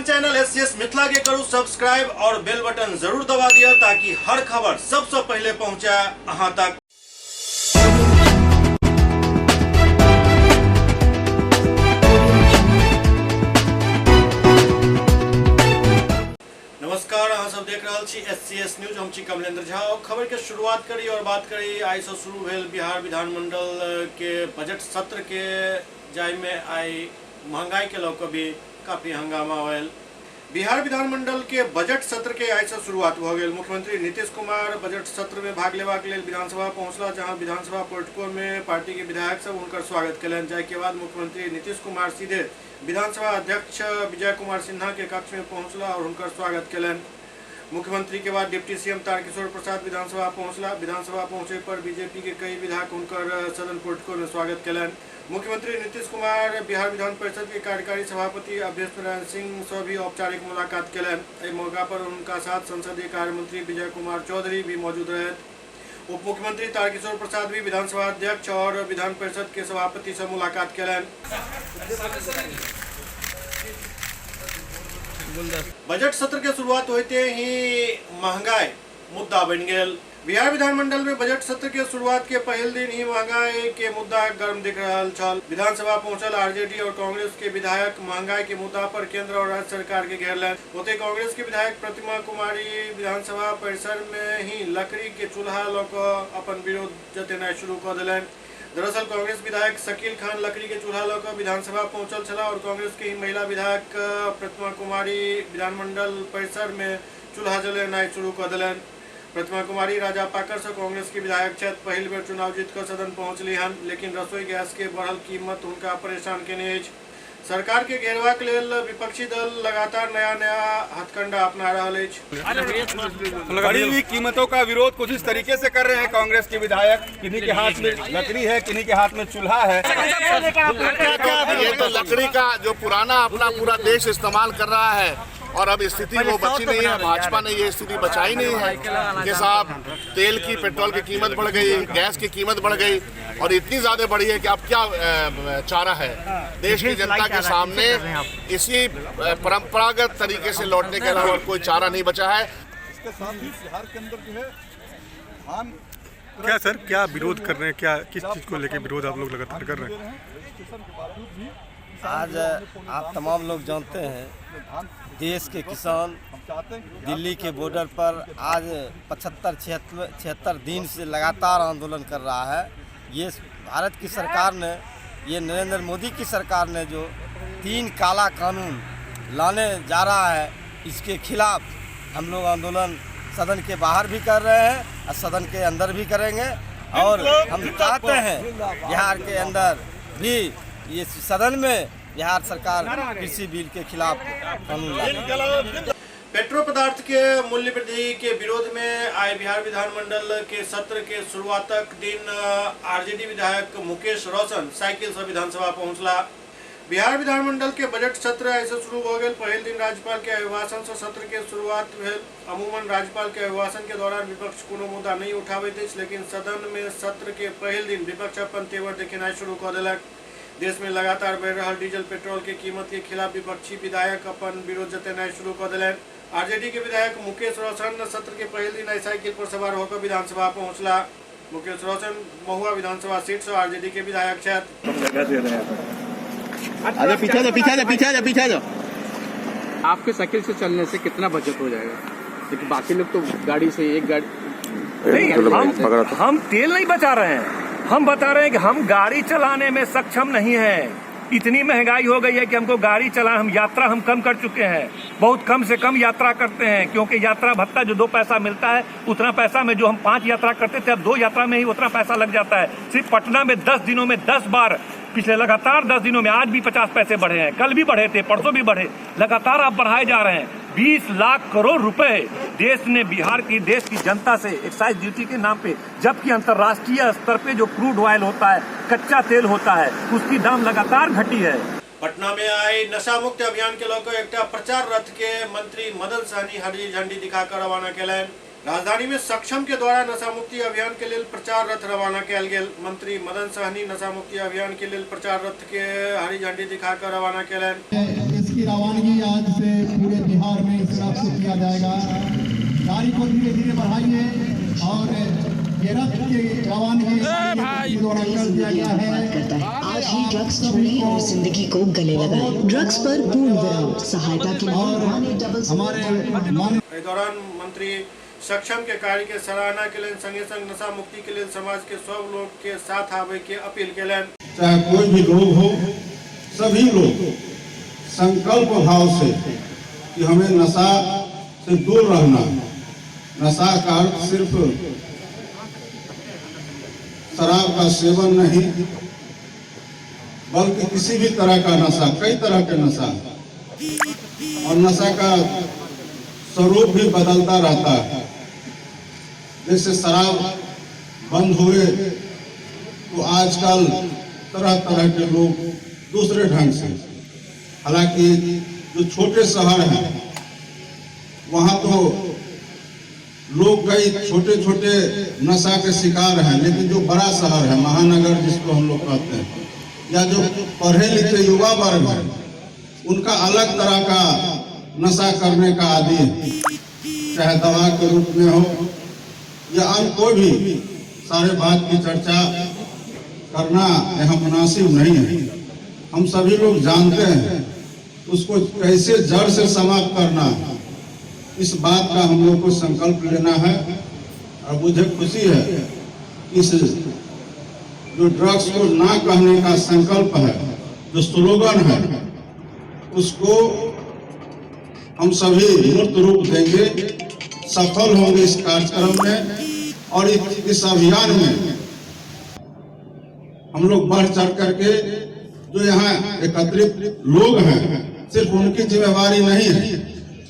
अपन channel SCS Mithila के करू सब्सक्राइब और बेल बटन जरूर दबा दिया ताकि हर खबर सबसे पहले पहुंचे अहां तक। नमस्कार, अहाँ सब देख रहल छी एससीएस न्यूज। हम छी कमलेंद्र झा और खबर के शुरुआत करी और बात करी आइ से शुरू भेल बिहार विधानमंडल के बजट सत्र के, जाहि में आइ महंगाई के लऽ कऽ भी काफी हंगामा भेल। बिहार विधानमंडल के बजट सत्र के आइ से शुरुआत भऽ गेल। मुख्यमंत्री नीतीश कुमार बजट सत्र में भाग लेबाक लेल विधानसभा पहुंचला, जहां विधानसभा पोर्टिको में पार्टी के विधायक सब हुनकर स्वागत केलनि। जाहि के बाद मुख्यमंत्री नीतीश कुमार सीधे विधानसभा अध्यक्ष विजय कुमार सिन्हा के कक्ष में पहुंचला और हुनकर स्वागत केलनि। मुख्यमंत्री के बाद डिप्टी सीएम तारकिशोर प्रसाद विधानसभा पहुंचला। विधानसभा पहुंचे पर बीजेपी के कई विधायक हुनकर सदन पोर्टिको में स्वागत केलनि। मुख्यमंत्री नीतीश कुमार बिहार विधान परिषद के कार्यकारी सभापति अवधेश नारायण सिंह से भी औपचारिक मुलाकात केलनि। एहि मौका पर उनका साथ संसदीय कार्य मंत्री विजय कुमार चौधरी भी मौजूद रहथि। उप मुख्यमंत्री तारकिशोर प्रसाद भी विधानसभा अध्यक्ष और विधान परिषद के सभापति से मुलाकात केलनि। बजट सत्र के शुरुआत होते ही महंगाई मुद्दा बन गेल। बिहार विधानमंडल में बजट सत्र के शुरुआत के पहिल दिन ही महंगाई के मुद्दा गर्म दिख रहल छल। विधानसभा पहुंचल आरजेडी और कांग्रेस के विधायक महंगाई के मुद्दा पर केंद्र और राज्य सरकार के घेरलनि। ओतहि कांग्रेस के विधायक प्रतिमा कुमारी विधानसभा परिसर में ही लकड़ी के चूल्हा लऽ कऽ अपन विरोध जतेनाइ शुरू कऽ देलनि। दरअसल कांग्रेस विधायक शकील खान लकड़ी के चूल्हा लऽ कऽ विधानसभा पहुंचल छलाह और कांग्रेस के ही महिला विधायक प्रतिमा कुमारी विधानमंडल परिसर में चूल्हा जलेनाइ शुरू कऽ देलनि। प्रतिमा कुमारी राजा पाकर से कांग्रेस के विधायक छथि। पहिल बेर चुनाव जीत कऽ सदन पहुंचली हन, लेकिन रसोई गैस के बढ़ल कीमत हुनका परेशान केने अछि। सरकार के घेरबाक लेल विपक्षी दल लगातार नया नया हथकंडा अपना रहल अछि। बढ़ी हुई कीमतों का विरोध कुछ इस तरीके से कर रहे हैं कांग्रेस के विधायक। किन्हीं के हाथ में लकड़ी है, किन्हीं के हाथ में चूल्हा है। ये तो लकड़ी का जो पुराना अपना पूरा देश इस्तेमाल कर रहा है और अब स्थिति वो बची नहीं है। भाजपा ने ये स्थिति बचाई नहीं है कि साहब तेल की, पेट्रोल की कीमत बढ़ गई, गैस की कीमत बढ़ गई और इतनी ज़्यादा बढ़ी है कि अब क्या चारा है देश की जनता के सामने। इसी परंपरागत तरीके से लौटने के अलावा कोई चारा नहीं बचा है। इसके साथ ही बिहार के अंदर जो है धान क्या सर, क्या विरोध कर रहे हैं, क्या किस चीज़ को लेके विरोध आप लोग लगातार कर रहे हैं? आज आप तमाम लोग जानते हैं, देश के किसान दिल्ली के बॉर्डर पर आज 75 76 दिन से लगातार आंदोलन कर रहा है। ये भारत की सरकार ने, ये नरेंद्र मोदी की सरकार ने जो 3 काला कानून लाने जा रहा है, इसके खिलाफ हम लोग आंदोलन सदन के बाहर भी कर रहे हैं और सदन के अंदर भी करेंगे। और हम चाहते हैं बिहार के अंदर भी ये सदन में बिहार सरकार कृषि बिल के खिलाफ कानून लाए। पेट्रोल पदार्थ के मूल्य वृद्धि के विरोध में आए बिहार विधानमंडल के सत्र के शुरुआतक दिन आरजेडी विधायक मुकेश रोशन साइकिल से विधानसभा पहुंचला। बिहार विधानमंडल के बजट सत्र ऐसे शुरू हो गेल। पहिल दिन राज्यपाल के अभिभाषण से सत्र के शुरुआत भेल। अमूमन राज्यपाल के अभिभाषण के दौरान विपक्ष कोनो मुद्दा नहीं उठाबैत अछि, लेकिन सदन में सत्र के पहिल दिन विपक्ष अपन तेवर देखेनाइ शुरू कऽ देलक। देश में लगातार बढ़ि रहल डीजल पेट्रोल के कीमत के खिलाफ विपक्षी विधायक अपन विरोध जतेनाइ शुरू कऽ देलनि। आरजेडी के विधायक मुकेश रोशन सत्र के पहिल दिन आइ साइकिल पर सवार होकर विधानसभा पहुंचला। मुकेश रोशन महुआ विधानसभा सीट से आरजेडी के विधायक छथि। अरे पीछे जाओ, पीछे जाओ, पीछे जाओ, पीछे जाओ। आपके साइकिल से चलने से कितना बचत हो जाएगा? क्योंकि बाकी लोग तो गाड़ी से एक गाड़ी नहीं, हम तेल नहीं बचा रहे हैं, हम बता रहे हैं कि हम गाड़ी चलाने में सक्षम नहीं हैं। इतनी महंगाई हो गई है कि हमको गाड़ी चला, हम यात्रा हम कम कर चुके हैं, बहुत कम से कम यात्रा करते हैं, क्योंकि यात्रा भत्ता जो 2 पैसा मिलता है उतना पैसा में जो हम 5 यात्रा करते थे, अब 2 यात्रा में ही उतना पैसा लग जाता है। सिर्फ पटना में 10 दिनों में 10 बार, पिछले लगातार 10 दिनों में आज भी 50 पैसे बढ़े हैं, कल भी बढ़े थे, परसों भी बढ़े, लगातार आप बढ़ाए जा रहे हैं। 20 लाख करोड़ रुपए देश ने बिहार की, देश की जनता से एक्साइज ड्यूटी के नाम पे, जबकि अंतर्राष्ट्रीय स्तर पे जो क्रूड ऑयल होता है, कच्चा तेल होता है, उसकी दाम लगातार घटी है। पटना में आए नशा मुक्त अभियान के लऽ कऽ एकटा प्रचार रथ के मंत्री मदन सहनी हरी झंडी दिखाकर रवाना केलनि। राजधानी में सक्षम के द्वारा नशा मुक्ति अभियान के लेल प्रचार रथ रवाना कयल गेल। मंत्री मदन सहनी नशा मुक्ति अभियान के लेल प्रचार रथ के हरी झंडी दिखाकर रवाना केलनि। इसकी रवानगी आज से के तरफ से किया जाएगा। गाड़ी को धीरे धीरे बढ़ाइए और ये रथ के रवानगी द्वारा कर दिया गया है। करता है आज ही ड्रग्स छोड़ें और जिंदगी को गले लगाएं। ड्रग्स पर पूर्ण विराम। सहायता के लिए 1800 हमारे एहि दौरान मंत्री सक्षम के कार्य के सराहना केलनि, संगे संग नशा मुक्ति के लेल समाज के सब लोग के साथ आवे के अपील केलनि। चाहे कोई भी लोग हो, सभी लोग संकल्प भाव से कि हमें नशा से दूर रहना है। नशा का अर्थ सिर्फ शराब का सेवन नहीं, बल्कि किसी भी तरह का नशा, कई तरह के नशा, और नशा का स्वरूप भी बदलता रहता है। जैसे शराब बंद हुए तो आजकल तरह तरह के लोग दूसरे ढंग से, हालांकि जो छोटे शहर हैं वहाँ तो लोग कई छोटे छोटे नशा के शिकार हैं, लेकिन जो बड़ा शहर है, महानगर जिसको हम लोग कहते हैं, या जो पढ़े लिखे युवा वर्ग है, उनका अलग तरह का नशा करने का आदी है, चाहे दवा के रूप में हो या अन्य कोई भी। सारे बात की चर्चा करना यहाँ मुनासिब नहीं है। हम सभी लोग जानते हैं उसको कैसे जड़ से समाप्त करना है, इस बात का हम लोग को संकल्प लेना है। और मुझे खुशी है इस जो ड्रग्स को ना कहने का संकल्प है, जो स्लोगन है, उसको हम सभी मूर्त रूप देंगे, सफल होंगे इस कार्यक्रम में और इस अभियान में हम लोग बढ़ चढ़ करके जो यहाँ एकत्रित लोग हैं, सिर्फ उनकी जिम्मेवारी नहीं है,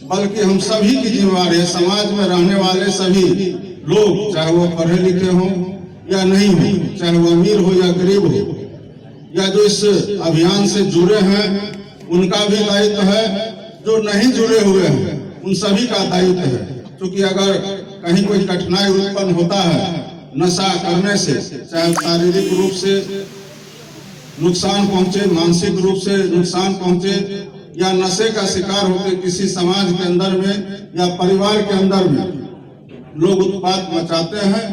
बल्कि हम सभी की जिम्मेवारी है। समाज में रहने वाले सभी लोग, चाहे वो पढ़े लिखे हों या नहीं हो, चाहे वो अमीर हो या गरीब हो, या जो इस अभियान से जुड़े हैं उनका भी दायित्व है, जो नहीं जुड़े हुए हैं उन सभी का दायित्व है। क्योंकि अगर कहीं कोई कठिनाई उत्पन्न होता है नशा करने से, चाहे शारीरिक रूप से नुकसान पहुंचे, मानसिक रूप से नुकसान पहुंचे, या नशे का शिकार होकर किसी समाज के अंदर में या परिवार के अंदर में लोग उत्पात मचाते हैं,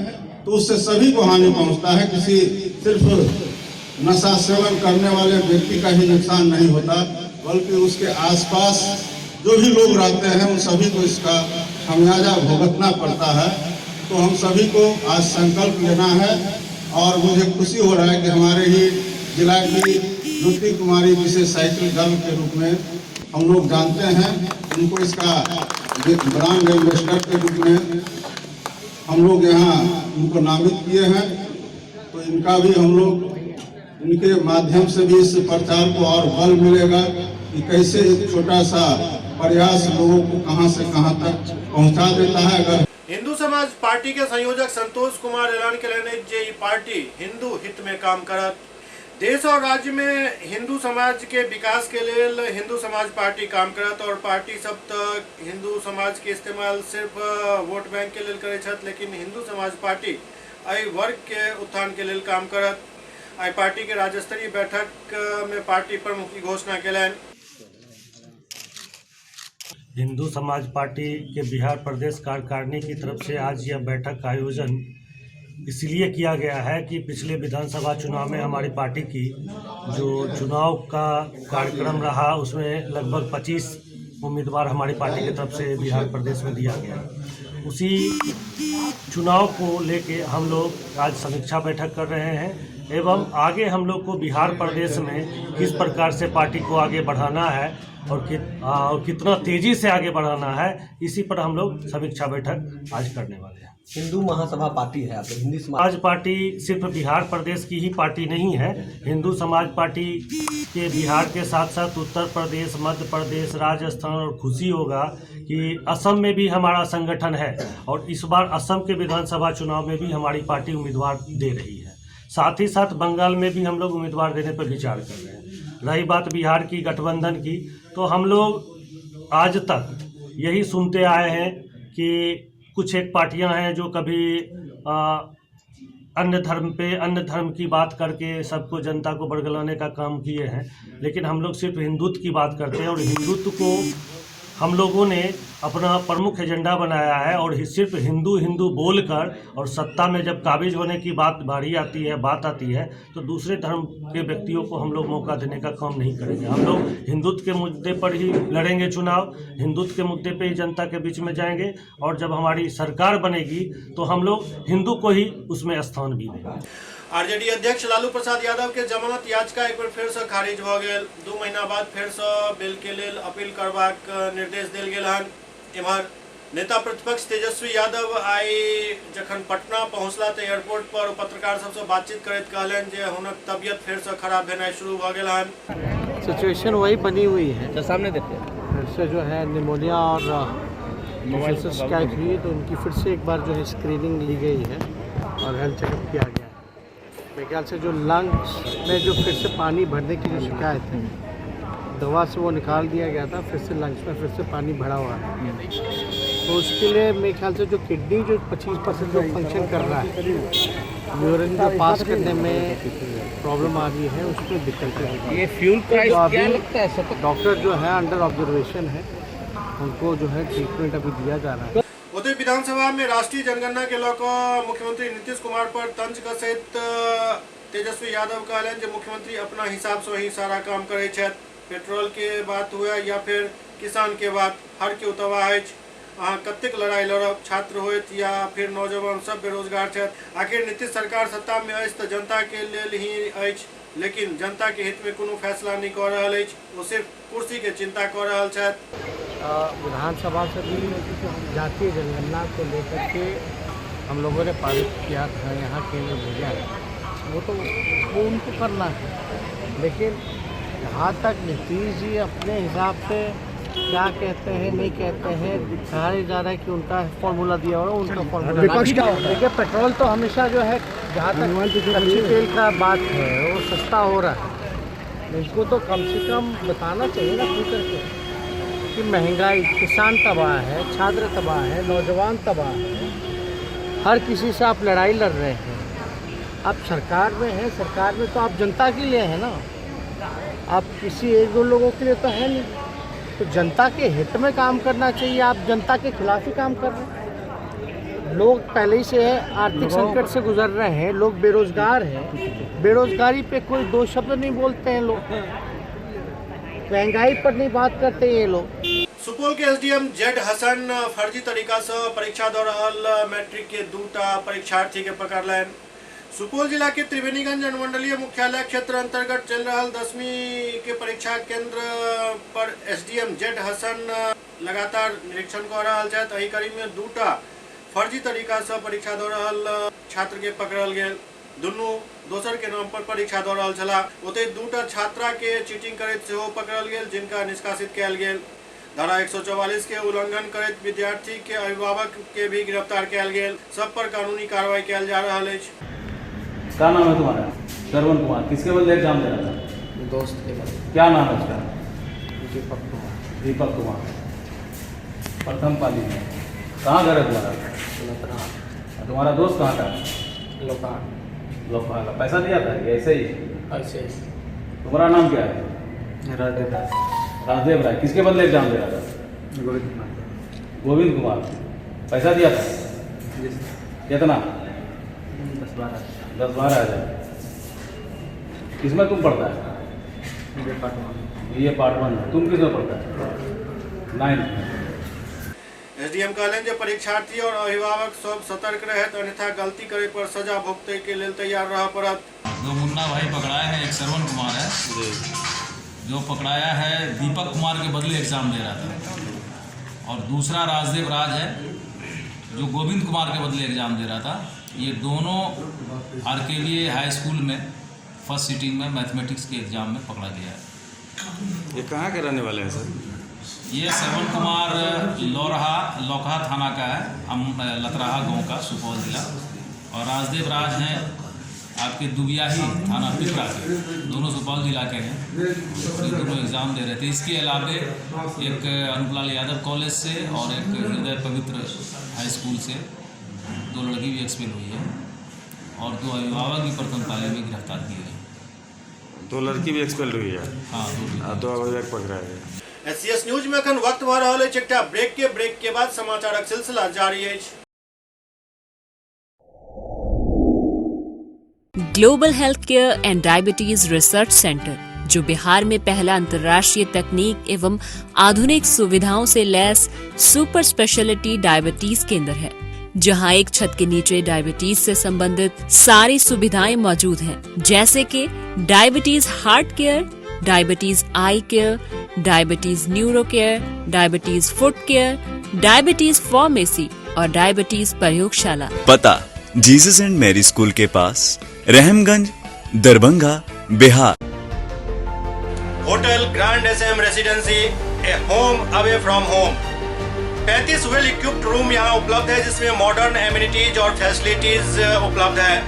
तो उससे सभी को हानि पहुंचता है। किसी सिर्फ नशा सेवन करने वाले व्यक्ति का ही नुकसान नहीं होता, बल्कि उसके आसपास जो भी लोग रहते हैं उन सभी को इसका खामियाजा भुगतना पड़ता है। तो हम सभी को आज संकल्प लेना है और मुझे खुशी हो रहा है कि हमारे ही जिला की ज्योति कुमारी, जिसे साइकिल गर्ल के रूप में हम लोग जानते हैं, उनको इसका ब्रांड एम्बेसडर के रूप में हम लोग यहाँ उनको नामित किए हैं। तो इनका भी हम लोग, इनके माध्यम से भी इस प्रचार को और बल मिलेगा कि कैसे एक छोटा सा प्रयास लोगों को कहाँ से कहाँ तक पहुँचा देता है। अगर हिंदू समाज पार्टी के संयोजक संतोष कुमार ऐलान केलनि जे ई पार्टी हिंदू हित में काम करत। देश और राज्य में हिंदू समाज के विकास के लेल हिंदू समाज पार्टी काम करत और पार्टी सब तक हिंदू समाज के इस्तेमाल सिर्फ वोट बैंक के लेल करै छथि, लेकिन हिंदू समाज पार्टी एहि वर्ग के उत्थान के लेल काम करत। एहि पार्टी के राज्यस्तरीय बैठक में पार्टी प्रमुख की घोषणा केलनि। हिंदू समाज पार्टी के बिहार प्रदेश कार्यकारिणी की तरफ से आज यह बैठक का आयोजन इसलिए किया गया है कि पिछले विधानसभा चुनाव में हमारी पार्टी की जो चुनाव का कार्यक्रम रहा उसमें लगभग 25 उम्मीदवार हमारी पार्टी की तरफ से बिहार प्रदेश में दिया गया। उसी चुनाव को लेके हम लोग आज समीक्षा बैठक कर रहे हैं एवं आगे हम लोग को बिहार प्रदेश में किस प्रकार से पार्टी को आगे बढ़ाना है और कितना तेज़ी से आगे बढ़ाना है, इसी पर हम लोग समीक्षा बैठक आज करने वाले हैं। हिंदू महासभा पार्टी है आप लोग, हिंदू समाज पार्टी सिर्फ बिहार प्रदेश की ही पार्टी नहीं है। हिंदू समाज पार्टी के बिहार के साथ साथ उत्तर प्रदेश, मध्य प्रदेश, राजस्थान और खुशी होगा कि असम में भी हमारा संगठन है और इस बार असम के विधानसभा चुनाव में भी हमारी पार्टी उम्मीदवार दे रही है। साथ ही साथ बंगाल में भी हम लोग उम्मीदवार देने पर विचार कर रहे हैं। रही बात बिहार की गठबंधन की, तो हम लोग आज तक यही सुनते आए हैं कि कुछ एक पार्टियां हैं जो कभी अन्य धर्म पे अन्य धर्म की बात करके सबको जनता को बरगलाने का काम किए हैं, लेकिन हम लोग सिर्फ हिंदुत्व की बात करते हैं और हिंदुत्व को हम लोगों ने अपना प्रमुख एजेंडा बनाया है। और सिर्फ हिंदू हिंदू बोलकर और सत्ता में जब काबिज होने की बात बारी आती है, बात आती है, तो दूसरे धर्म के व्यक्तियों को हम लोग मौका देने का काम नहीं करेंगे। हम लोग हिंदुत्व के मुद्दे पर ही लड़ेंगे चुनाव, हिंदुत्व के मुद्दे पे ही जनता के बीच में जाएंगे और जब हमारी सरकार बनेगी तो हम लोग हिंदू को ही उसमें स्थान भी देंगे। आरजेडी अध्यक्ष लालू प्रसाद यादव के जमानत याचिका एक बेर फेर से खारिज भ गेल। 2 महीना बाद फेर से बेल के लेल अपील करबाक निर्देश देल गेल हन। एम्हर नेता प्रतिपक्ष तेजस्वी यादव आइ जखन पटना पहुंचला तऽ एयरपोर्ट पर पत्रकार सबसँ बातचीत करैत कहलनि जे हुनक तबियत फेर से खराब भेनाइ शुरू भ गेल हन। सिचुएशन वही बनी हुई है, तो सामने देखते हैं। फिर से जो है निमोनिया और फिर से शिकायत हुई, तो उनकी फिर से एक बार जो है स्क्रीनिंग ली गई है और हेल्थ चेकअप किया गया है। मेरे ख्याल से जो लंग्स में जो फिर से पानी भरने की जो शिकायत है, दवा से वो निकाल दिया गया था, फिर से लंग्स में फिर से पानी भरा हुआ है, तो उसके लिए मेरे ख्याल से जो किडनी जो 25% जो फंक्शन कर रहा है, यूरिन जो पास करने में प्रॉब्लम आ रही है, उसमें दिक्कत है। ये फ्यूल प्राइस तो क्या अभी लगता है सतत? डॉक्टर जो है अंडर ऑब्जर्वेशन है, उनको जो है ट्रीटमेंट अभी दिया जा रहा है। ओतहि विधानसभा में राष्ट्रीय जनगणना के लऽ कऽ मुख्यमंत्री नीतीश कुमार पर तंज कसैत तेजस्वी यादव कहलनि जे मुख्यमंत्री अपना हिसाब से ही सारा काम करै छथि। पेट्रोल के बात हुए या फिर किसान के बात, हर केओ तबाह अछि। अहाँ कतेक लड़ाई लड़ब, छात्र होइत या फिर नौजवान सब बेरोजगार छथि। आखिर नीतीश सरकार सत्ता में अछि तऽ जनता के लेल ही अछि, लेकिन जनता के हित में कोनो फैसला नहीं कऽ रहल अछि, ओ सिर्फ कुर्सी के चिंता कऽ रहल छथि। विधानसभा से भी जातीय जनगणना को लेकर के हम लोगों ने पारित किया था, यहाँ केंद्र भेजा है, वो तो वो उनको करना है। लेकिन जहाँ तक नीतीश जी अपने हिसाब से क्या कहते हैं नहीं कहते हैं, दिखाया जा रहा है कि उनका फॉर्मूला दिया हुआ है, उनका फॉर्मूला। विपक्ष का होता है। देखिए पेट्रोल तो हमेशा जो है, जहाँ तक कच्ची तेल का बात है वो सस्ता हो रहा है, इसको तो कम से कम बताना चाहिए ना खुल करके कि महंगाई, किसान तबाह है, छात्र तबाह है, नौजवान तबाह है, हर किसी से आप लड़ाई लड़ रहे हैं। आप सरकार में हैं, सरकार में तो आप जनता के लिए हैं ना, आप किसी एक दो लोगों के लिए तो है नहीं। तो जनता के हित में काम करना चाहिए, आप जनता के खिलाफ ही काम कर रहे हैं। लोग पहले ही से आर्थिक संकट से गुजर रहे हैं, लोग बेरोजगार हैं, बेरोजगारी पे कोई दो शब्द नहीं बोलते हैं लोग, महंगाई पर नहीं बात करते ये लोग। सुपौल के एसडीएम जेड हसन फर्जी तरीका से परीक्षा दऽ रहल मैट्रिक के 2टा परीक्षार्थी के पकड़लनि। सुपौल जिला के त्रिवेणीगंज अनुमंडलीय मुख्यालय क्षेत्र अंतर्गत चल रहल 10वीं के परीक्षा केंद्र पर एसडीएम जेड हसन लगातार निरीक्षण कऽ रहल छथि। एहि कड़ी में 2टा फर्जी तरीका से परीक्षा दऽ रहल छात्र के पकड़ल गेल। दुनू दोसर के नाम पर परीक्षा दऽ रहल छलाह। ओतहि 2टा छात्रा के चीटिंग करैत सेहो पकड़ल गेल, जिनका निष्कासित कयल गेल। धारा 144 के उल्लंघन करैत विद्यार्थी के अभिभावक के भी गिरफ्तार कयल गेल। सब पर कानूनी कार्रवाई कयल जा रहल अछि। क्या नाम है तुम्हारा? श्रवण कुमार। किसके बदले एग्जाम दे रहा था? दोस्त के बदले। क्या नाम है उसका? दीपक कुमार। दीपक कुमार, प्रथम पाली में। कहाँ घर है तुम्हारा? लतरा। तुम्हारा दोस्त कहाँ का? लोहार। लोहार। पैसा दिया था या ऐसे ही? ऐसे ही। तुम्हारा नाम क्या है? राजदेव राय। राजदेव राय। किसके बदले एग्जाम दे रहा था? गोविंद कुमार। गोविंद कुमार। पैसा दिया था? जी। कितना? 10-12। 10-12 हज़ार। किसमें तुम पढ़ता है? ये पार्ट 1। ये पार्ट 1। तुम किसमें पढ़ता है? 9th में। एसडीएम कहलनि जे परीक्षार्थी और अभिभावक सब सतर्क रहत, अन्यथा गलती करे पर सजा भुगतै के लेल तैयार रह पड़त। 2 मुन्ना भाई पकड़ाए हैं, एक श्रवण कुमार है जो पकड़ाया है दीपक कुमार के बदले एग्जाम दे रहा था, और दूसरा राजदेव राज है जो गोविंद कुमार के बदले एग्जाम दे रहा था। ये दोनों आरकेवीए हाई स्कूल में फर्स्ट सीटिंग में मैथमेटिक्स के एग्जाम में पकड़ा गया है। ये कहाँ के रहने वाले हैं सर? ये श्रवण कुमार लोकहा थाना का है, हम लतराहा गांव का, सुपौल जिला, और राजदेव राज हैं आपके दुबियाही थाना पिपरा के, दोनों सुपौल जिला के हैं। ये दोनों एग्ज़ाम दे रहे थे। इसके अलावे एक अनुपलाल यादव कॉलेज से और एक हृदय पवित्र हाई स्कूल से 2 लड़की भी एक्सपेल हुई है और 2 अभिभावक भी प्रथम पाली में गिरफ्तार किए गए। 2 लड़की भी एक्सपेल हुई है? हाँ, 2 अभिभावक पकड़ा गया। एससीएस न्यूज में अखन वक्त भ रहल अछि एकटा ब्रेक के बाद समाचारक सिलसिला जारी अछि। Global health care and diabetes research centre, जो बिहार में पहला अंतर्राष्ट्रीय तकनीक एवं आधुनिक सुविधाओं से लैस सुपर स्पेशलिटी डायबिटीज केंद्र है, जहां एक छत के नीचे डायबिटीज से संबंधित सारी सुविधाएं मौजूद हैं, जैसे कि diabetes heart care, diabetes eye care, diabetes neuro care, diabetes foot care, diabetes pharmacy और डायबिटीज प्रयोगशाला। पता जीसस एंड मैरी स्कूल के पास, Rahamganj, Darbhanga, Bihar. Hotel grand SM residency, a home away from home. 35 well equipped room यहाँ उपलब्ध है, जिसमें modern amenities और facilities उपलब्ध है।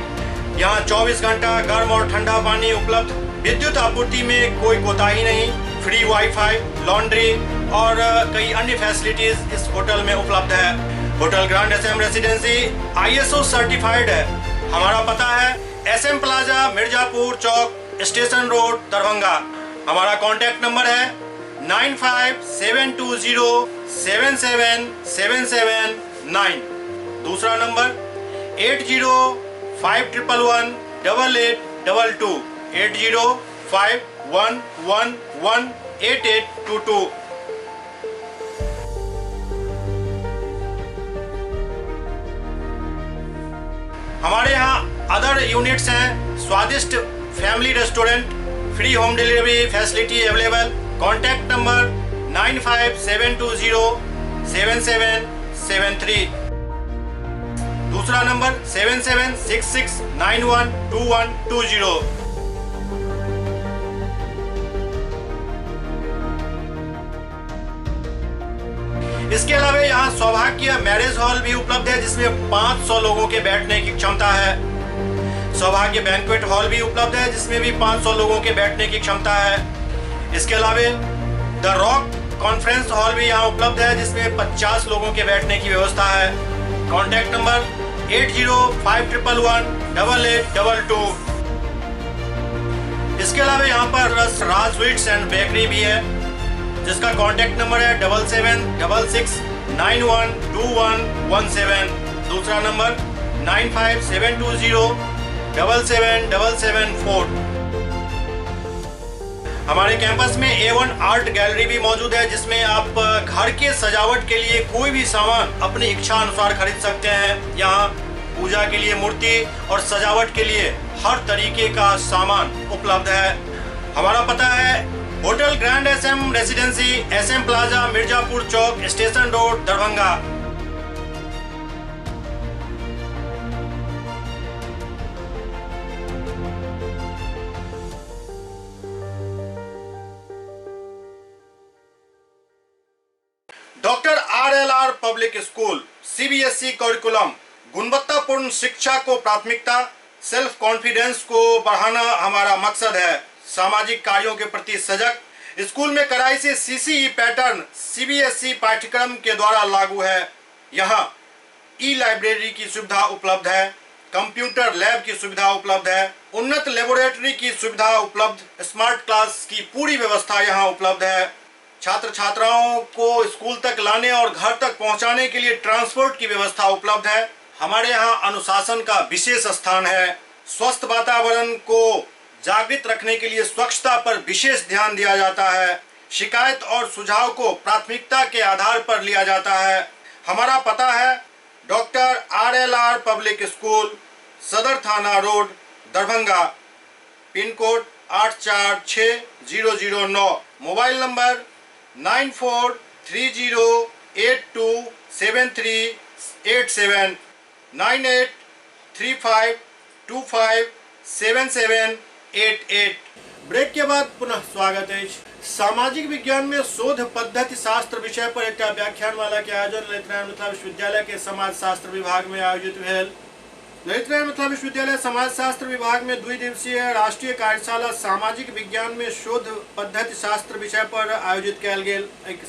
यहाँ 24 घंटा गर्म और ठंडा पानी उपलब्ध, विद्युत आपूर्ति में कोई कोताही नहीं, फ्री वाईफाई, लॉन्ड्री और कई अन्य फैसिलिटीज इस होटल में उपलब्ध है। Hotel grand SM residency ISO certified है। हमारा पता है SM plaza, Mirzapur Chowk, station road, Darbhanga. हमारा कॉन्टैक्ट नंबर है 957207 7779। दूसरा नंबर 805111 8822, 805111 8822। हमारे यहाँ अदर यूनिट्स हैं, स्वादिष्ट family restaurant, free home delivery facility available. Contact number 95720 7773। दूसरा नंबर 776691 2120। इसके अलावा यहाँ सौभाग्य मैरिज हॉल भी उपलब्ध है, जिसमें 500 लोगों के बैठने की क्षमता है। सौभाग्य बैंक्वेट हॉल भी उपलब्ध है, जिसमें भी 500 लोगों के बैठने की क्षमता है। इसके अलावा the rock conference hall भी यहाँ उपलब्ध है, जिसमें 50 लोगों के बैठने की व्यवस्था है। Contact number 805111 8822। इसके अलावा यहाँ पर राज स्वीट्स एंड बेकरी भी है, जिसका कॉन्टैक्ट नंबर है 7766 91 21 17। दूसरा नंबर 95720 77774। हमारे कैंपस में A1 art gallery भी मौजूद है, जिसमें आप घर के सजावट के लिए कोई भी सामान अपनी इच्छा अनुसार खरीद सकते हैं। यहाँ पूजा के लिए मूर्ति और सजावट के लिए हर तरीके का सामान उपलब्ध है। हमारा पता है hotel grand SM residency, SM plaza, Mirzapur Chowk, station road, Darbhanga. Doctor RLR public school, CBSE curriculum, गुणवत्तापूर्ण शिक्षा को प्राथमिकता, सेल्फ कॉन्फिडेंस को बढ़ाना हमारा मकसद है। सामाजिक कार्यों के प्रति सजग, स्कूल में कड़ाई से सीसीई पैटर्न सीबीएसई पाठ्यक्रम के द्वारा लागू है। यहाँ ई लाइब्रेरी की सुविधा उपलब्ध है, कंप्यूटर लैब की सुविधा उपलब्ध है, उन्नत लेबोरेटरी की सुविधा उपलब्ध, स्मार्ट क्लास की पूरी व्यवस्था यहाँ उपलब्ध है। छात्र छात्राओं को स्कूल तक लाने और घर तक पहुँचाने के लिए ट्रांसपोर्ट की व्यवस्था उपलब्ध है। हमारे यहाँ अनुशासन का विशेष स्थान है। स्वस्थ वातावरण को जागृत रखने के लिए स्वच्छता पर विशेष ध्यान दिया जाता है। शिकायत और सुझाव को प्राथमिकता के आधार पर लिया जाता है। हमारा पता है doctor RLR public school, Sadar थाना road, Darbhanga, pin code 846009, mobile number 9430827387, 9835257788। Break के बाद पुनः स्वागत है। सामाजिक विज्ञान में शोध पद्धति शास्त्र विषय पर एक व्याख्यान माला के आयोजन ललित नारायण मिथिला विश्वविद्यालय के समाज शास्त्र विभाग में आयोजित भेल। ललित नारायण मिथिला विश्वविद्यालय समाज शास्त्र विभाग में द्विदिवसीय राष्ट्रीय कार्यशाला सामाजिक विज्ञान में शोध पद्धति शास्त्र विषय पर आयोजित कयल गेल।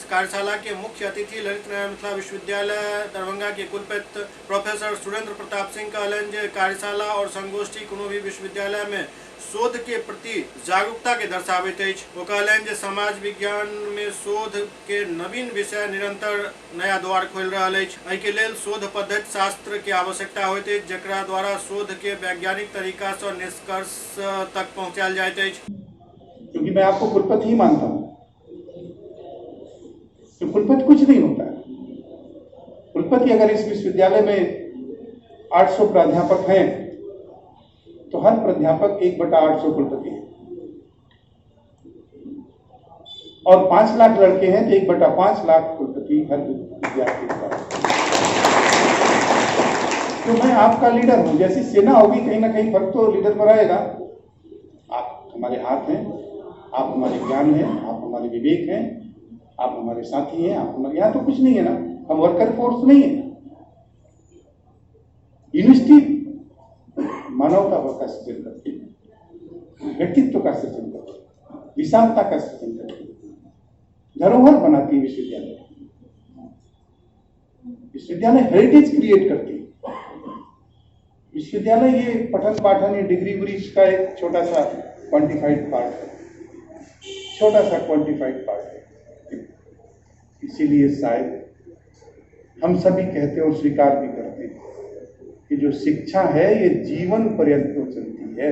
कार्यशाला के मुख्य अतिथि ललित नारायण मिथिला विश्वविद्यालय दरभंगा के कुलपति प्रोफेसर सुरेंद्र प्रताप सिंह कहलनि जे कार्यशाला और संगोष्ठी कोनो भी विश्वविद्यालय में शोध के प्रति जागरूकता के दर्शाबैत अछि। ओ कहलनि जे समाज विज्ञान मे शोध के नवीन विषय निरंतर नया द्वार खोलि रहल अछि। एहि के लेल शोध पद्धति शास्त्र के आवश्यकता होइत अछि, जकरा द्वारा शोध के वैज्ञानिक तरीका सँ निष्कर्ष तक पहुँचायल जाइत अछि। क्योंकि मैं आपको कुलपति ही मानता हूं, तो कुलपति कुछ नहीं होता है। कुलपति अगर इस विश्वविद्यालय में 800 प्राध्यापक हैं तो हर प्राध्यापक 1/800 कुलपति है, और 5 लाख लड़के हैं तो 1/5 लाख कुलपति हर विद्यार्थी का। तो मैं आपका लीडर हूं, जैसी सेना होगी कहीं ना कहीं फर्क तो लीडर पर आएगा। आप हमारे हाथ हैं, आप हमारे ज्ञान हैं, आप हमारे विवेक हैं, आप हमारे साथी हैं, आप हमारे यहाँ तो कुछ नहीं है ना, हम वर्कर फोर्स नहीं है। यूनिवर्सिटी मानवता का सृजन करती है, व्यक्तित्व का सृजन करती है, विशालता का सृजन करती है, धरोहर बनाती है। विश्वविद्यालय विश्वविद्यालय हेरिटेज क्रिएट करती है। विश्वविद्यालय ये पठन पाठन, ये डिग्री उग्री का एक छोटा सा क्वांटिफाइड पार्ट है, छोटा सा क्वांटिफाइड पार्ट है। इसीलिए शायद हम सभी कहते और स्वीकार भी करते हैं कि जो शिक्षा है ये जीवन पर्यंत तो चलती है।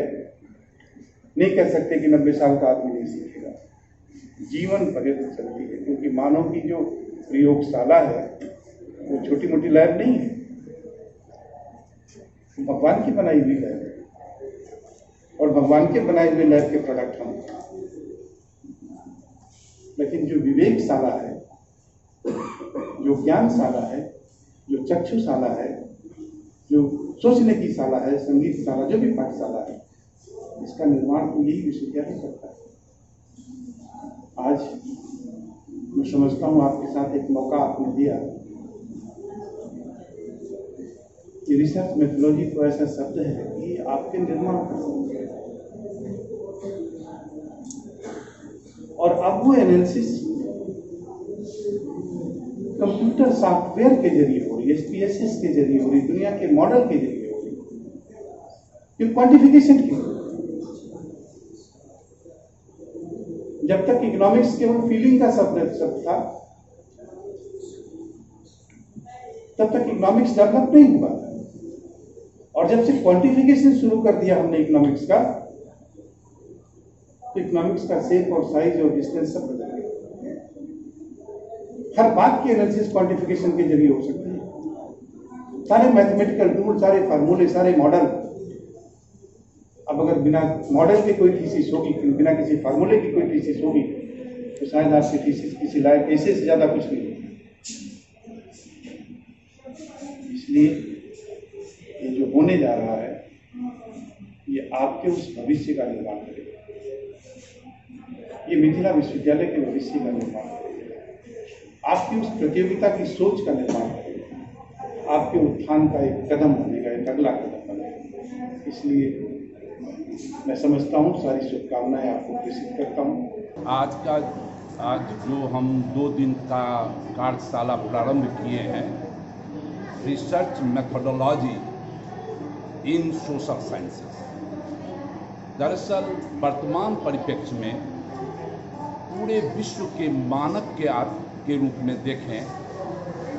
नहीं कह सकते कि 90 साल का आदमी नहीं सीखेगा, जीवन पर्यंत चलती है। क्योंकि मानव की जो प्रयोगशाला है वो छोटी मोटी लैब नहीं है, भगवान की बनाई हुई लैब है, और भगवान के बनाए हुए लैब के प्रोडक्ट हम। लेकिन जो विवेकशाला है, जो ज्ञानशाला है, जो चक्षुशाला है, जो सोचने की शाला है, संगीतशाला, जो भी पाठशाला है, इसका निर्माण तो यही विश्वविद्यालय करता है। आज मैं समझता हूँ आपके साथ एक मौका आपने दिया कि रिसर्च मेथोलॉजी तो ऐसा शब्द है कि आपके निर्माण का शब्द है, और अब वो एनालिसिस कंप्यूटर सॉफ्टवेयर के जरिए हो रही है, SPSS के जरिए हो रही, दुनिया के मॉडल के जरिए हो रही, फिर क्वांटिफिकेशन की। जब तक इकोनॉमिक्स केवल फीलिंग का शब्द था, तब तक इकोनॉमिक्स डेवलप नहीं हुआ था। और जब से क्वांटिफिकेशन शुरू कर दिया हमने इकोनॉमिक्स का, तो इकोनॉमिक्स का शेप और साइज और डिस्टेंस सब बदल गया। हर बात की एनालिसिस क्वांटिफिकेशन के जरिए हो सकती है। सारे मैथमेटिकल टूल, सारे फार्मूले, सारे मॉडल। अब अगर बिना मॉडल के कोई थीसिस होगी, बिना किसी फार्मूले की कोई थीसिस होगी, तो शायद आपकी थीसिस किसी लायक ऐसे से ज़्यादा कुछ नहीं होगी। इसलिए ये जो होने जा रहा है ये आपके उस भविष्य का निर्माण करेगा, ये मिथिला विश्वविद्यालय के भविष्य का निर्माण करेगा, आपकी उस प्रतियोगिता की सोच का निर्माण करेगा, आपके उत्थान का एक कदम बनेगा, एक अगला कदम बनेगा। इसलिए मैं समझता हूँ, सारी शुभकामनाएं आपको प्रेषित करता हूँ। आज जो हम 2 दिन का कार्यशाला प्रारंभ किए हैं, research methodology in social sciences. दरअसल वर्तमान परिप्रेक्ष्य में पूरे विश्व के मानक के रूप में देखें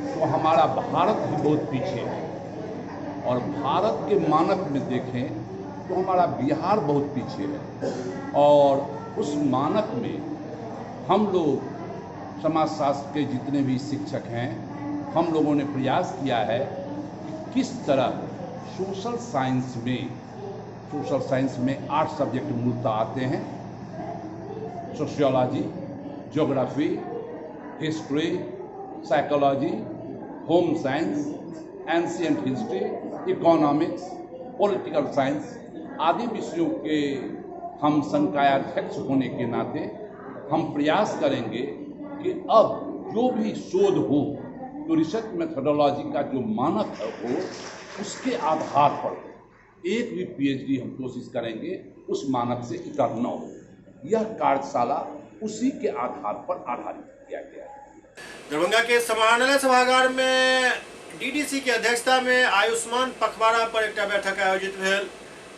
तो हमारा भारत ही बहुत पीछे है, और भारत के मानक में देखें तो हमारा बिहार बहुत पीछे है। और उस मानक में हम लोग समाजशास्त्र के जितने भी शिक्षक हैं, हम लोगों ने प्रयास किया है कि किस तरह सोशल साइंस में 8 सब्जेक्ट मूलतः आते हैं: sociology, geography, history, psychology, home science, ancient history, economics, political science आदि विषयों के हम संकायाध्यक्ष होने के नाते हम प्रयास करेंगे कि अब जो भी शोध हो तो रिसर्च मेथोडोलॉजी का जो मानक है वो उसके आधार पर एक भी पीएचडी हम कोशिश करेंगे उस मानक से इतर न हो। यह कार्यशाला उसी के आधार पर आधारित किया गया है। दरभंगा के समाहरणालय सभागार में डीडीसी के अध्यक्षता में आयुष्मान पखवाड़ा पर एक बैठक आयोजित भेल।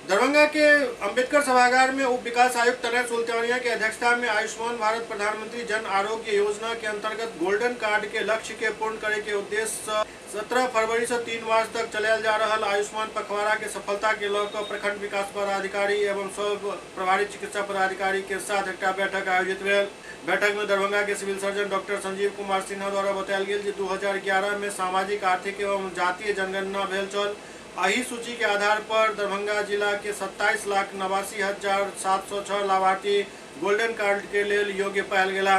दरभंगा के अंबेडकर सभागार में उप विकास आयुक्त तनय सुल्तानिया के अध्यक्षता में आयुष्मान भारत प्रधानमंत्री जन आरोग्य योजना के अंतर्गत गोल्डन कार्ड के लक्ष्य के पूर्ण करे के उद्देश्य 17 फरवरी से 3 मार्च तक चलायल जा रहा आयुष्मान पखवाड़ा के सफलता के लऽ कऽ प्रखंड विकास पदाधिकारी एवं सब प्रभारी चिकित्सा पदाधिकारी के साथ एक बैठक आयोजित भेल। बैठक में दरभंगा के civil surgeon doctor Sanjeev Kumar Sinha द्वारा बतायल गेल जे 2011 में सामाजिक आर्थिक एवं जातीय जनगणना भेल छल। एहि सूची के आधार पर दरभंगा जिला के 27,89,706 लाभार्थी गोल्डन कार्ड के लेल योग्य पायल गेला,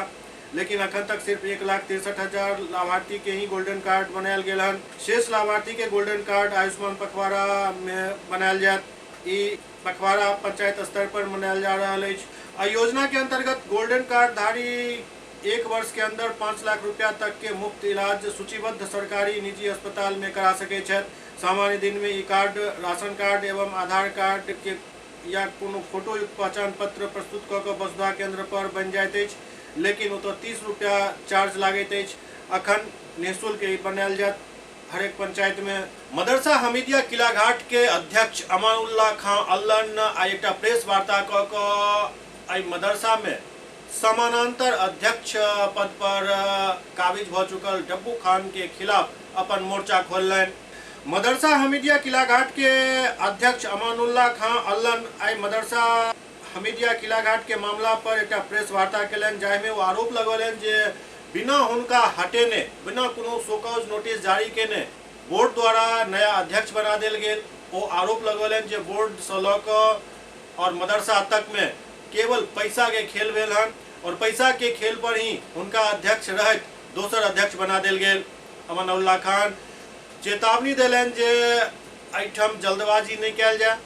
लेकिन अखन तक सिर्फ 1,63,000 लाभार्थी के ही गोल्डन कार्ड बनायल गेल हन। शेष लाभार्थी के गोल्डन कार्ड आयुष्मान पखवाड़ा में बनायल जायत। ई पखवाड़ा पंचायत स्तर पर मनायल जा रहा अछि। एहि योजना के अंतर्गत गोल्डन कार्ड धारी 1 वर्ष के अंदर 5 लाख रुपया तक के मुफ्त इलाज सूचीबद्ध सरकारी निजी अस्पताल में करा सकै छथि। सामान्य दिन में ई कार्ड राशन कार्ड एवं आधार कार्ड के या कोनो फोटोयुक्त पहचान पत्र प्रस्तुत कऽ कऽ वसुधा केंद्र पर बनि जाइत अछि, लेकिन ओतऽ 30 रुपया चार्ज लागैत अछि। अखन निःशुल्क ई बनायल जायत हरेक पंचायत में। मदरसा हमीदिया किलाघाट के अध्यक्ष अमानुल्लाह खां अल्लन आइ एकटा प्रेस वार्ता कऽ कऽ एहि मदरसा में समानांतर अध्यक्ष पद पर काबिज भऽ चुकल डब्बू खान के खिलाफ अपन मोर्चा खोललनि। मदरसा हमीदिया किलाघाट के अध्यक्ष अमानुल्लाह खां अल्लन आइ मदरसा हमीदिया किलाघाट के मामला पर एक प्रेस वार्ता केलनि, जाहिमे ओ आरोप लगौलनि जे बिना हुनका हटेने, बिना कोनो शोकॉज नोटिस जारी केने बोर्ड द्वारा नया अध्यक्ष बना देल गेल। ओ आरोप लगौलनि जे बोर्ड से लऽ कऽ और मदरसा तक में केवल पैसा के खेल भेल हन और पैसा के खेल पर ही हुनका अध्यक्ष रहत दोसर अध्यक्ष बना देल गेल। अमानुल्लाह खान चेतावनी देलनि जे एहिठाम जल्दबाजी नहीं कयल जाय,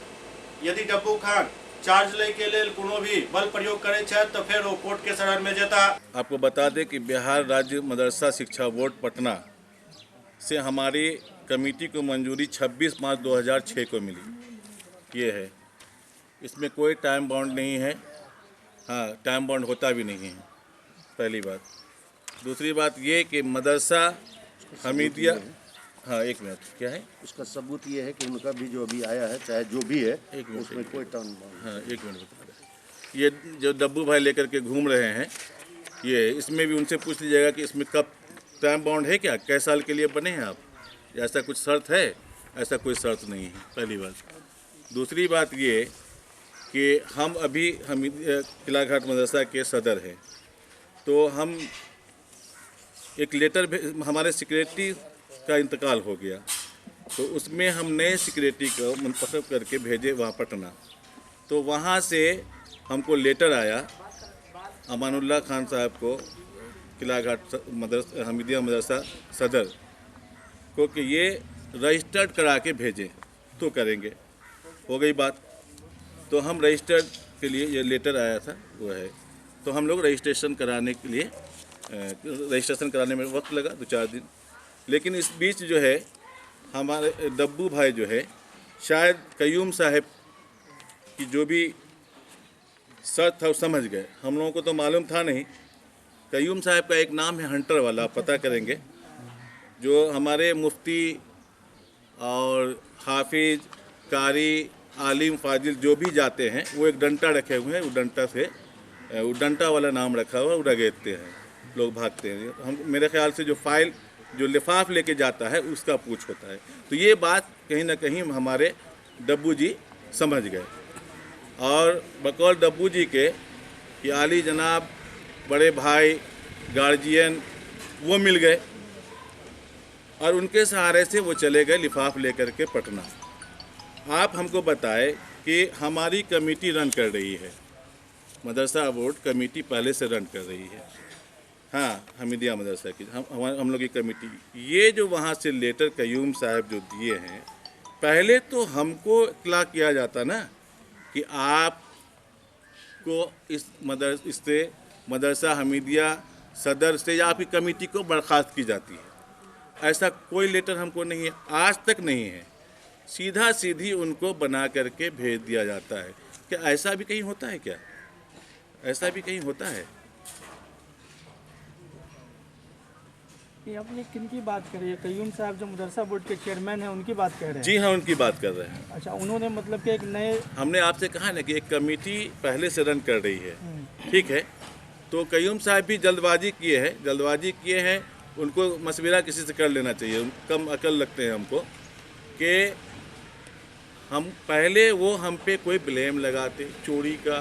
यदि डब्बू खान चार्ज लै के लेल कोनो भी बल प्रयोग करे छथि तो फिर वो कोर्ट के शरण में जेता। आपको बता दें कि बिहार राज्य मदरसा शिक्षा बोर्ड पटना से हमारी कमेटी को मंजूरी 26/5/2006 को मिली। ये है, इसमें कोई टाइम बाउंड नहीं है। हाँ, टाइम बाउंड होता भी नहीं है, पहली बात। दूसरी बात ये कि मदरसा हमीदिया, हाँ एक मिनट, क्या है उसका सबूत ये है कि उनका भी जो अभी आया है चाहे जो भी है, एक मिनट, उसमें कोई टाइम बाउंड। हाँ एक मिनट बता रहे, ये जो डब्बू भाई लेकर के घूम रहे हैं, ये इसमें भी उनसे पूछ लीजिएगा कि इसमें कब टाइम बाउंड है क्या, कै साल के लिए बने हैं आप, ऐसा कुछ शर्त है? ऐसा कोई शर्त नहीं है, पहली बात। दूसरी बात ये कि हम अभी हम किलाघाट मदरसा के सदर हैं, तो हम एक लेटर हमारे सेक्रेटरी का इंतकाल हो गया, तो उसमें हम नए सेक्रेटरी को मुंतखब करके भेजे वहाँ पटना, तो वहाँ से हमको लेटर आया अमानुल्लाह खान साहब को किलाघाट मदरसा हमीदिया मदरसा सदर को कि ये रजिस्टर्ड करा के भेजें तो करेंगे। हो गई बात। तो हम रजिस्टर्ड के लिए ये लेटर आया था वो है, तो हम लोग रजिस्ट्रेशन कराने के लिए, रजिस्ट्रेशन कराने में वक्त लगा 2-4 दिन, लेकिन इस बीच जो है हमारे डब्बू भाई जो है शायद कयूम साहब की जो भी शर्त था वो समझ गए, हम लोगों को तो मालूम था नहीं। कयूम साहब का एक नाम है हंटर वाला, आप पता करेंगे, जो हमारे मुफ्ती और हाफिज कारी आलिम फाजिल जो भी जाते हैं वो एक डंडा रखे हुए हैं, वो डंडा से, वो डंडा वाला नाम रखा हुआ है, वो रगेदते हैं, लोग भागते हैं। हम मेरे ख्याल से जो फाइल जो लिफाफ लेके जाता है उसका पूछ होता है। तो ये बात कहीं ना कहीं हमारे डब्बू जी समझ गए, और बकौल डब्बू जी के कि आली जनाब बड़े भाई गार्जियन वो मिल गए और उनके सहारे से वो चले गए लिफाफ लेकर के पटना। आप हमको बताएं कि हमारी कमेटी रन कर रही है, मदरसा बोर्ड कमेटी पहले से रन कर रही है, हाँ हमीदिया मदरसा की हम लोग की कमेटी। ये जो वहाँ से लेटर कयूम साहब जो दिए हैं, पहले तो हमको इतला किया जाता ना कि आपको इस इससे मदरसा हमीदिया सदर से या आपकी कमेटी को बर्खास्त की जाती है, ऐसा कोई लेटर हमको नहीं है, आज तक नहीं है। सीधा सीधी उनको बना करके भेज दिया जाता है। क्या ऐसा भी कहीं होता है? क्या ऐसा भी कहीं होता है? ये अपने किन की बात कर रही है? कयूम साहब जो मदरसा बोर्ड के चेयरमैन हैं उनकी बात कर रहे हैं? जी हाँ, उनकी बात कर रहे हैं। अच्छा, उन्होंने मतलब कि एक नए, हमने आपसे कहा ना कि एक कमेटी पहले से रन कर रही है, ठीक है। तो कयूम साहब भी जल्दबाजी किए हैं, उनको मशवरा किसी से कर लेना चाहिए, कम अकल लगते हैं हमको कि हम पहले वो हम पे कोई ब्लेम लगाते, चोरी का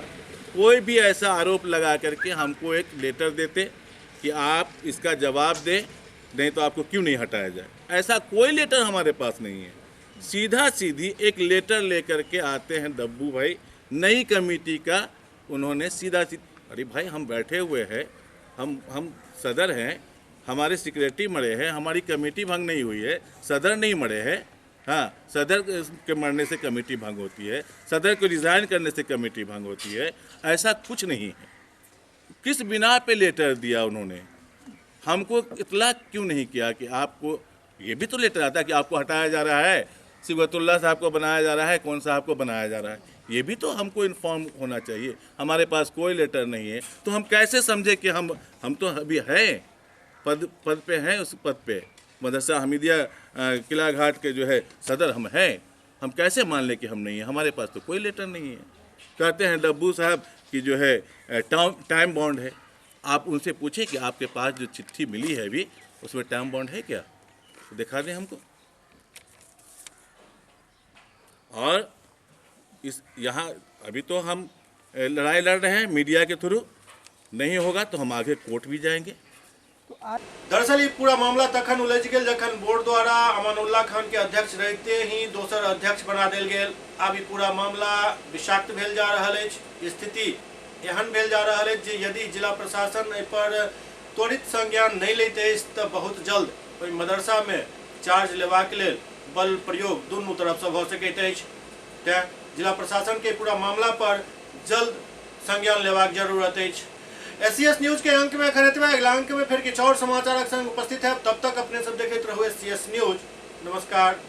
कोई भी ऐसा आरोप लगा करके हमको एक लेटर देते कि आप इसका जवाब दें, नहीं तो आपको क्यों नहीं हटाया जाए। ऐसा कोई लेटर हमारे पास नहीं है। सीधा सीधी एक लेटर लेकर के आते हैं डब्बू भाई, नई कमेटी का उन्होंने सीधा सीधा, अरे भाई हम बैठे हुए हैं, हम सदर हैं, हमारे सेक्रेटरी मरे हैं, हमारी कमेटी भंग नहीं हुई है, सदर नहीं मरे हैं। हाँ, सदर के मरने से कमेटी भंग होती है, सदर को रिज़ाइन करने से कमेटी भंग होती है, ऐसा कुछ नहीं है। किस बिना पे लेटर दिया उन्होंने? हमको इतला क्यों नहीं किया कि आपको ये भी तो लेटर आता है कि आपको हटाया जा रहा है, सिबतुल्लाह साहब को बनाया जा रहा है, कौन साहब को बनाया जा रहा है, ये भी तो हमको इन्फॉर्म होना चाहिए। हमारे पास कोई लेटर नहीं है, तो हम कैसे समझे कि हम तो अभी हैं, पद पे हैं, उस पद पे मदरसा हमीदिया किला घाट के जो है सदर हम हैं, हम कैसे मान लें कि हम नहीं हैं? हमारे पास तो कोई लेटर नहीं है। कहते हैं डब्बू साहब कि जो है टाइम बाउंड है। आप उनसे पूछें कि आपके पास जो चिट्ठी मिली है अभी उसमें टाइम बाउंड है क्या, तो दिखा दें हमको। और इस यहाँ अभी तो हम लड़ाई लड़ रहे हैं मीडिया के थ्रू, नहीं होगा तो हम आगे कोर्ट भी जाएंगे। दरअसल ये पूरा मामला तखन उलझि गेल जखन बोर्ड द्वारा अमानुल्लाह खान के अध्यक्ष रहते ही दोसर अध्यक्ष बना देल गेल। आब ई पूरा मामला विषाक्त भेल जा रहल अछि। स्थिति एहन भेल जा रहल अछि जे यदि जिला प्रशासन एहि पर त्वरित संज्ञान नहि लैत अछि तऽ बहुत जल्द ओहि मदरसा में चार्ज लेबाक लेल बल प्रयोग दुनू तरफसँ भऽ सकैत अछि। तेँ जिला प्रशासन के पूरा मामला पर जल्द संज्ञान लेबाक जरूरत अछि। एससीएस न्यूज के अंक में एखन एतबे। अगिला अंक में फिर किछु और समाचारक संग उपस्थित है। तब तक अपने सब देखैत रहू एससीएस न्यूज। नमस्कार।